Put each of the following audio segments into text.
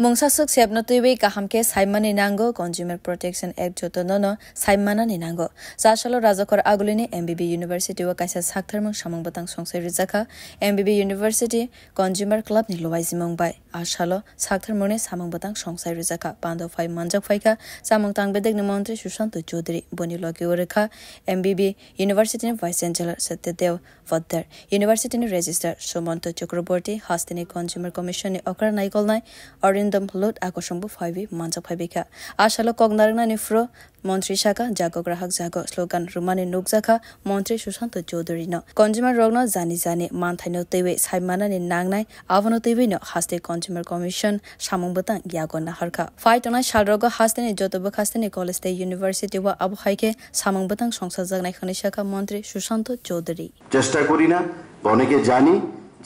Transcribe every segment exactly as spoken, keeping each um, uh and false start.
Mungsa swk sepno twiwi kaham khe saimani nango, Consumer Protection Act jotono no saimanani nango. Chasalo Rajakhor Agulini M B B University o kaisa saktharmung samung bwtang songsai rwjakha M B B University Consumer Club ni luaijimung bai. A salo saktharmungni samung bwtang songsai rwjakha. Pando phai manjak phaikha chamung tang bedekni montri Sushanto Chaudhary. Boni logi o rwkha M B B University ni Vice Chancellor Satyadev Poddar, University ni Registrar Sumanto Chakraborty, hasteni Consumer Commission ni okra naikolnai Arindam Lut akosongbo phaiwi manjak phaibaikha. A salo kok narwknani phuru montri saka, "Jago grahak jago" slogan rwmani nukjakha montri Sushanto Chaudhary no. Consumer rokno jani jani manthaino twiwi saimanani nangnai, abono twiwi no haste Consumer Commission samung bwtang yago naharkha. Phai tongnai salrogo hasteni joto bwkhasteni college tei university o abo hai khe samung bwtang songsajaknai hwnwi sakha montri Sushanto Chaudhary. চেষ্টা করি না, বা অনেকে জানি,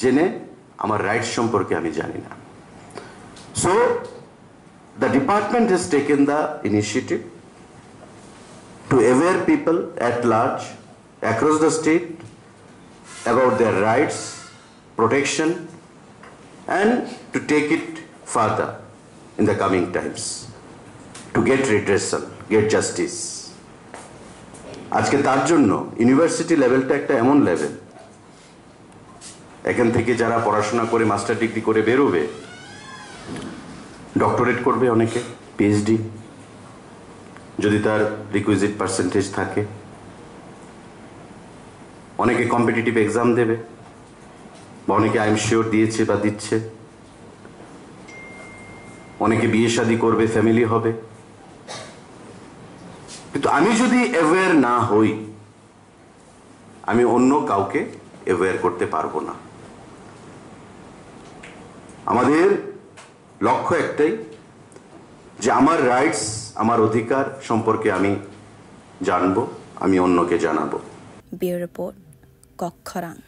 জেনে আমার রাইটস সম্পর্কে আমি জানি না। So the department has taken the initiative to aware people at large across the state about their rights, protection, and to take it further in the coming times to get redressal, get justice. আজকে তার জন্য ইউনিভার্সিটি লেভেলটা একটা এমন লেভেল, এখান থেকে যারা পড়াশোনা করে মাস্টার ডিগ্রি করে বেরোবে, ডক্টরেট করবে অনেকে, পিএইচডি, যদি তার রিকুইজিট পার্সেন্টেজ থাকে, অনেকে কম্পিটিটিভ এক্সাম দেবে, বা অনেকে আই এম শিওর দিয়েছে বা দিচ্ছে, অনেকে বিয়ে শাদী করবে, ফ্যামিলি হবে। কিন্তু আমি যদি অ্যাওয়্যার না হই, আমি অন্য কাউকে অ্যাওয়্যার করতে পারবো না। আমাদের লক্ষ্য একটাই, যে আমার রাইটস, আমার অধিকার সম্পর্কে আমি জানবো, আমি অন্যকে জানাবো। Bureau Report, Kokkhorang.